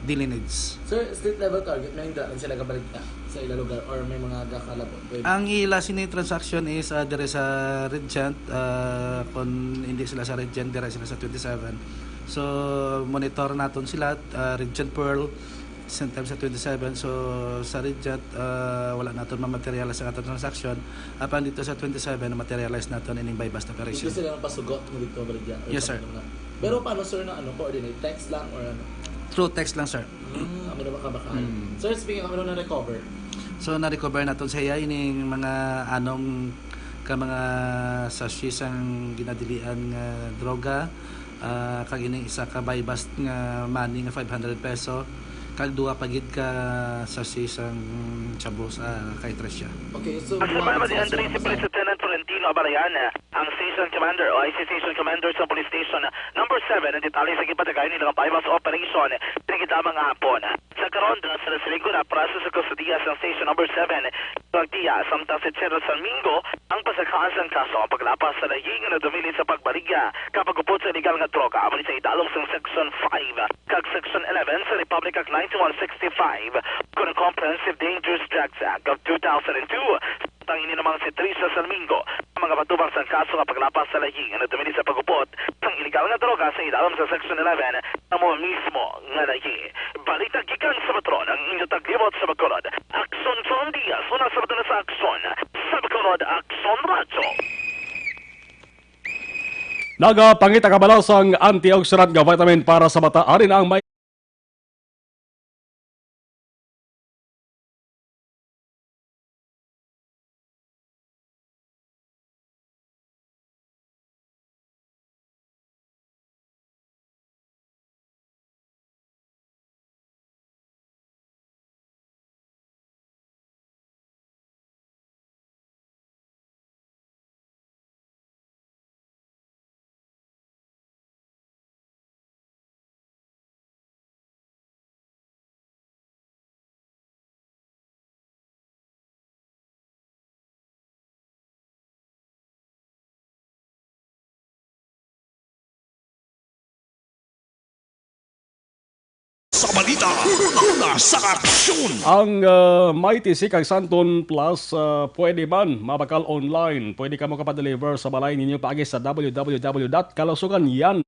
daily needs. Sir, street level target, may hindi lang sila kabaligya sa ila lugar or may mga gakalabot? Pwede. Ang ila sini transaction is, ah, dire sa Regent, ah, kung hindi sila sa Regent, dire sila sa twenty-seven. So, monitor naton sila, ah, Regent Pearl, same time sa twenty-seven. So, sa Regent, ah, wala naton ma-materialize ang atong transaction. Apan dito sa twenty-seven, na-materialize naton ining buy-bust operation. Hindi sila nagpasugot mo dito, Brigya? Yes, sir. Pero paano, sir, na ano, coordinate? Text lang or ano? Through text lang, sir. Hmm, ano na ba kabakaan? Hmm. Sir, speaking of ano na-recover? So, na-recover naton sa iya ining mga anom ka mga sachet sang ginadilian nga droga, ah, kag ining isa ka buy-bust nga money nga five hundred peso, kag duha pa gid ka sachet sang shabu sa kay Trecia. Okay, so, Ang sa mga mga Andre, si Police Lieutenant Florentino Abalayan, ang Station Commander o I C Station Commander sa Police Station Number Seven, ang detalye sa gipatagay nila nga buy-bust operation, pinagkita mga hapon. Sa karon, dala sila sa linggo na preso sa kustodiya sang Station Number Seven. Pagdiya, samtang si Cheryl Salmingo ang pasakahan sang kaso ang paglapas sa lahi nga nadumili sa pagbaligya kag pag-upod sa illegal nga droga, amo ni sa idalom sang Section Five kag Section Eleven sa Republic Act Ninety-one sixty-five, kon Comprehensive Dangerous Drugs Act of two thousand and two. Samtang ini namang si Trisha Salmingo ang mga patubang sang kaso nga paglapas sa lahi nga nadumili sa pag-upod sang illegal nga droga sa idalom sa Section Eleven amo mismo nga lahi. Balita gikan sa Patron, ang inyo taglibot sa Bacolod, Aksyon John Diaz, una sa Patron sa Aksyon, sa Bacolod, Aksyon Radyo. Nagapangita ka bala sang antioxidant nga vitamin para sa mata? Ari na ang may Sa balita, una, una sa aksyon. Ang, ah, Mighty C kag Santon Plus, ah, pwede man mabakal online. Pwede kamo kapadeliver sa balay ninyo paagi sa W W W dot kalusugan yan.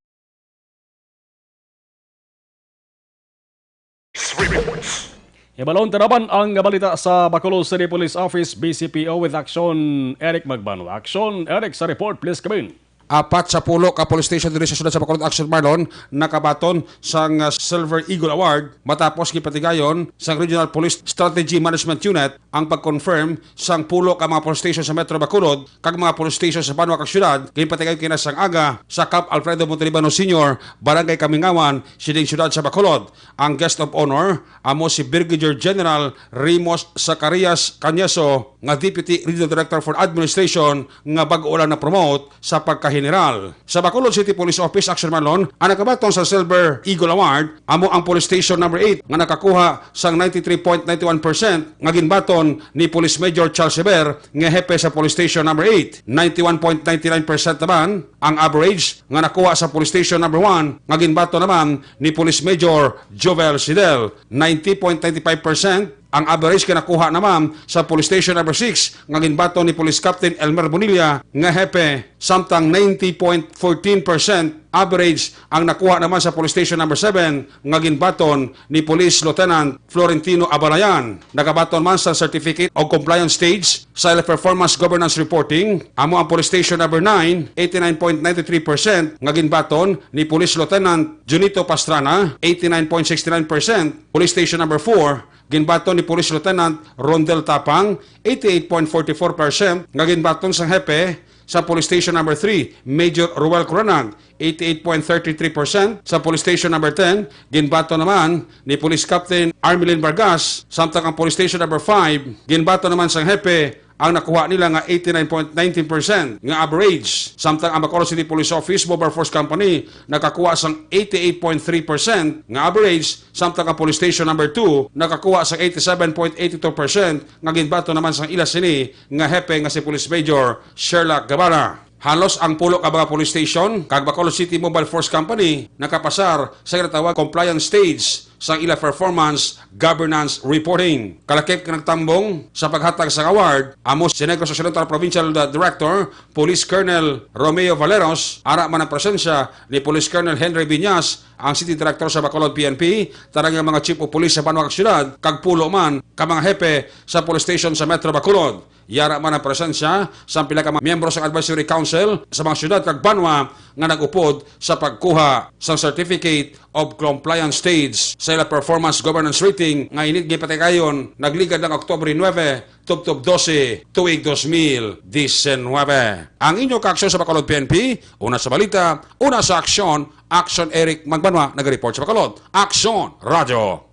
Reports. Ibalon tanaban ang balita sa Bacolod City Police Office, B C P O, with Action Eric Magbanwa. Action Eric sa report, please come in. apat sa pulo ka police station diri sa siyudad sa Bacolod, Action Marlon, nakabaton sang, ah, Silver Eagle Award matapos gipatigayon sang Regional Police Strategy Management Unit ang pag-confirm sang pulo ka mga police station sa Metro Bacolod kag mga police station sa banwa kag siyudad. Ginpatigayon kina sang aga sa Camp Alfredo Montalibano Senior, Barangay Kamingawan, sining siyudad sa Bacolod. Ang guest of honor amo si Brigadier General Remus Zacarias Cañeso, nga Deputy Regional Director for Administration, nga bag-o lang na-promote sa pagkaheneral. Sa Bacolod City Police Office, Action Marlon, ang nakabaton sa Silver Eagle Award amo ang Police Station Number eight, nga nakakuha sang ninety-three point nine one percent, nga ginbaton ni Police Major Charles Eber, nga hepe sa Police Station Number eight. Ninety-one point nine nine percent naman ang average nga nakuha sa Police Station Number one, nga ginbaton naman ni Police Major Jovel Sidel. Ninety point nine five percent ang average nga nakuha naman sa Police Station Number six, nga ginbaton ni Police Captain Elmer Bonilla, nga hepe, samtang ninety point fourteen percent average ang nakuha naman sa Police Station Number seven, nga ginbaton ni Police Lieutenant Florentino Abalayan. Nagabaton man sa Certificate of Compliance Stage sa ila Performance Governance Reporting, amo ang Police Station Number nine, eighty-nine point nine three percent nga ginbaton ni Police Lieutenant Junito Pastrana, eighty-nine point six nine percent. Police Station Number four, ginbaton ni Police Lieutenant Rondel Tapang, eighty-eight point forty-four percent, nga ginbaton sang hepe sa Police Station Number three, Major Roel Coranag, eighty-eight point thirty-three percent. Sa Police Station Number ten, ginbaton naman ni Police Captain Armelin Vargas, samtang ang Police Station Number five, ginbaton naman sang hepe ang nakuha nila nga eighty-nine point nineteen percent nga average, samtang ang Bacolod City Police Office Mobile Force Company nakakuha sang eighty-eight point three percent nga average, samtang ang Police Station Number two nakakuha sang eighty-seven point eighty-two percent nga ginbaton naman sang ila sini nga hepe nga si Police Major Sherlock Guevara. Halos ang pulo ka mga police station kag Bacolod City Mobile Force Company nakapasar sa ginatawag compliance stage sang ila performance governance reporting. Kalakip nga nagtambong sa paghatag sang award amo si Negros Occidental Provincial Director Police Colonel Romeo Valeros, ara man ang presensya ni Police Colonel Henry Viñas, ang City Director sa Bacolod P N P, tanan nga mga Chief of Police sa banwa kag syudad, kag pulo man ka mga hepe sa police station sa Metro Bacolod. Yara man ang presensya sang pila ka mga miyembro sang Advisory Council sa mga syudad kag banwa nga nag-upod sa pagkuha sang Certificate of Compliance Stage sa ila Performance Governance Rating nga init gipatigayon nagligad lang Oktubre nuebe, tubtob dose, tuig dos mil disinwebe. Ang inyo kaaksyon sa Bacolod P N P, una sa balita, una sa aksyon, Aksyon Eric Magbanwa, nag-report sa Bacolod. Aksyon, Radyo.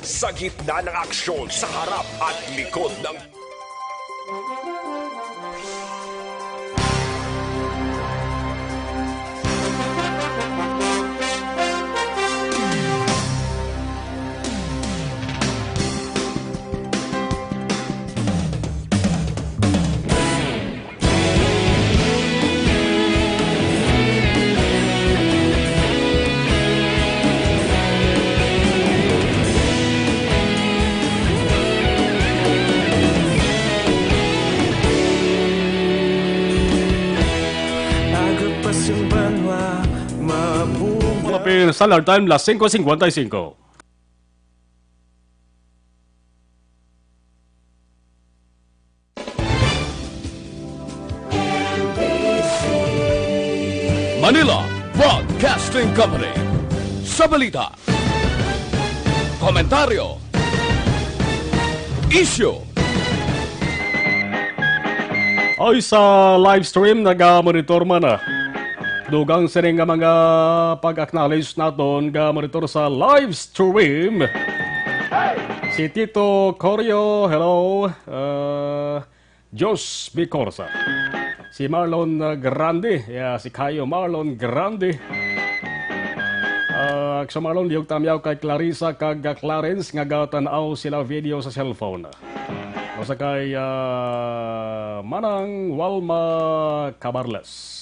Sa gitna ng aksyon, sa harap at likod ng Agapasang banwa, mabuhay. Malapit sa Standard Time, las singko singkwenta y singko. Manila Broadcasting Company. Sa balita, komentaryo, isyu. Ay, sa live stream, naga-monitor man, ah. Dugang sini nga mga pag-acknowledge naton, ga-monitor sa live stream. Si Tito Corio, hello. Uh, Jos Bicorsa. Si Marlon, uh, Grande. Yeah, si Kayo Marlon Grande. Uh, so Marlon, liyog tamyaw kay Clarissa kag, uh, Clarence nga gatan-aw sila video sa cellphone. Usa kay, uh, Manang Walma Cabarles.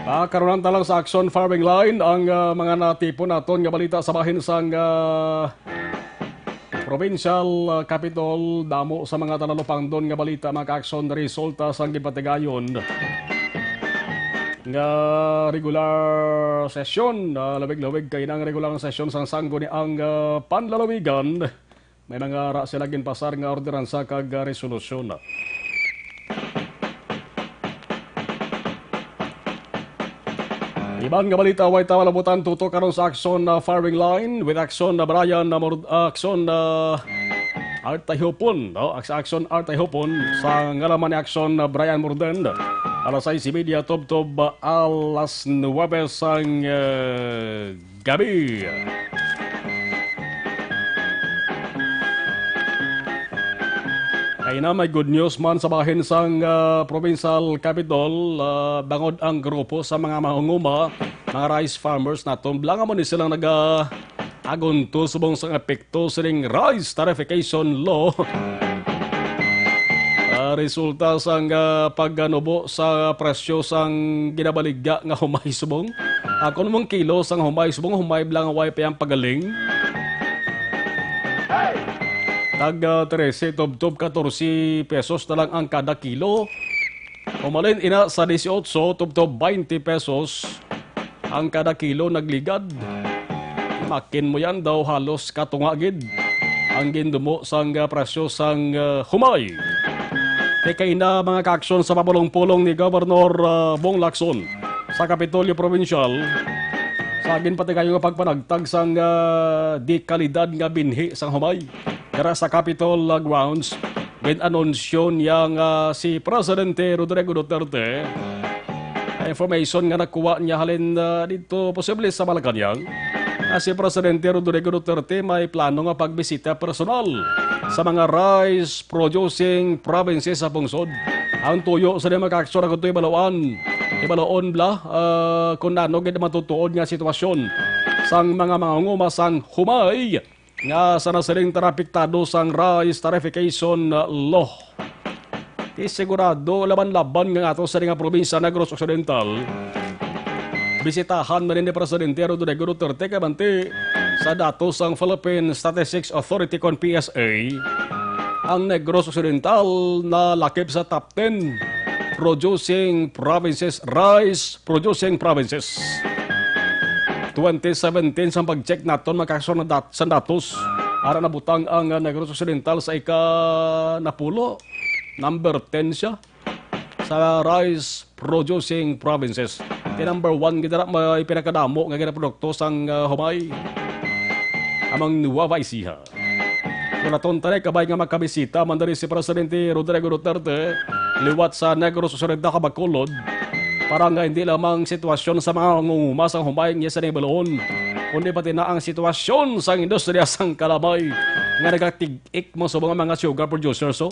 Ah, karon ta lang sa Aksyon Firing Line ang, ah, mga natipon naton nga balita sa bahin sang, ah, provincial, ah, capitol. Damo sa mga talalupangdon nga balita, mga kaaksyon, resulta sang gipatigayon nga regular sesyon, ah, lawig-lawig kay nang regular sesyon sang sangguniang, ah, panlalawigan. May mga ara sila ginpasar nga ordinansa kag, ah, resolusyon. Iban nga balita, way tawal abutan tuto karon sa Aksyon na firing line with Aksyon na Brian na Mord-, ah, Aksyon na Art Tahopon, no? Sa Aksyon Art Tahopon, sa ngalaman ni Aksyon na Brian Morden. Alas sais y media, tubtob, ah, alas nuwebe sang, eh, gabi. Kay na may good news man sa bahin sang, ah, provincial capital, ah, bangod ang grupo sa mga mahunguma, mga rice farmers naton, blangan mo ni silang naga-agunto subong sang epekto sining rice tariffication law. Ah, resulta sang, ah, pagganubo sa presyo sang ginabaligya nga humay subong. Ah, kung mong kilo sang humay subong, humay blangan way pa yang pagaling. Tag, ah, trese tubtob katorse pesos na lang ang kada kilo. Umalin ina sa dieciocho tubtob twenty pesos ang kada kilo nagligad. Makin mo yan daw halos katunga gid ang gindumo sang, ah, presyo sang, ah, humay. Kay kaina, mga kaaksyon, sa papulong-pulong ni Governor, ah, Bong Lacson sa Kapitolyo Provincial, sa ginpatigayon nga pagpanagtag sang, ah, dekalidad nga binhi sang humay dira sa Capitol, ah, grounds, gin-anunsyo niya nga si Presidente Rodrigo Duterte, ang information nga nakuha niya halin, ah, dito posible sa Malacañang, nga si Presidente Rodrigo Duterte may plano nga pagbisita personal sa mga rice producing provinces sa pungsod. Ang tuyo sa mga kaaksyon, ako to'y baluan, ibaluon bla, ah, kung ano gid matutuod nga sitwasyon sang mga mangunguma sang humay nga sa nasiling tarapiktado sang rice tariffication law. Ti sigurado laban-laban nga ato sa nga probinsya Negros Occidental. Bisitahan man ni Presidente Rodrigo Duterte kay manti sa datos sang Philippine Statistics Authority kon P S A, ang Negros Occidental nalakip sa top ten producing provinces, rice producing provinces. Twenty seventeen, sang pag-check naton, mga kaaksyon, na dat-, sang datos, ara nabutang ang, ah, Negros Occidental sa ika-napulo. Number ten siya sa rice producing provinces. Ti number one gid dira, may pinakadamo nga ginaprodukto sang, ah, humay, among Nueva Ecija. Kung aton tanay, kabay nga makabisita man diri si Presidente Rodrigo Duterte liwat sa Negros Occidental kag Bacolod, para nga hindi lamang sitwasyon sa mga mangunguma sang humay ang iya sa nibaloon, kundi pati na ang sitwasyon sang industriya sang kalamay nga nagatig-ik mo sa mga, mga sugar producers, oh.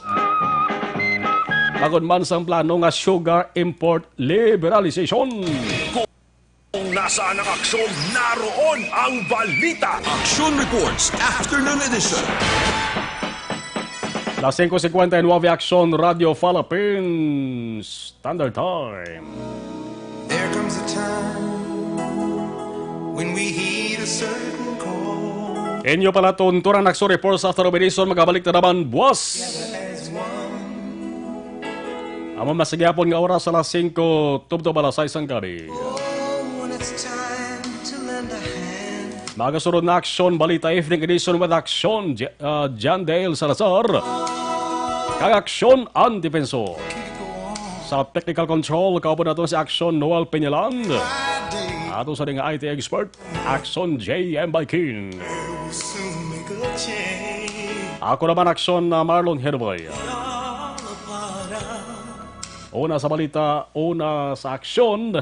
Bangod man sang plano nga sugar import liberalization. Kung nasaan ang aksyon, naroon ang balita. Action Reports, Afternoon Edition. Las singko cincuenta y nueve, Aksyon Radio Philippines Standard Time. There comes a time when we heed a certain call. Inyo pala tunturan ang Aksyon Reports after of Edison. Magabalik na naman buwas. As one. Amo masigyapon nga oras, alas singko, tubtob alas sais sang gabi. Oh, when it's time to lend a hand. Magasunod na Aksyon Balita Evening Edition with Aksyon J-, uh, John Dale Salazar kag Aksyon Ann Defensor. Sa technical control, kauban nato si Aksyon Noel Peñaland. Ato sa nga I T expert, Aksyon J M Baikin. Ako naman, Aksyon, uh, Marlon Hedoboy. Una sa balita, una sa aksyon.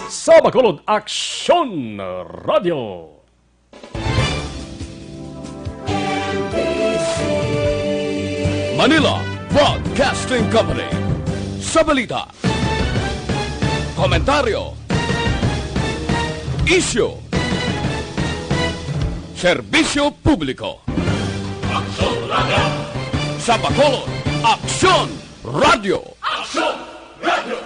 Sa Bacolod, Aksyon Radio. Manila Broadcasting Company. Sa balita, komentaryo, isyu, serbisyo publiko. Aksyon Radio. Sa Bacolod, Aksyon Radio. Aksyon Radio.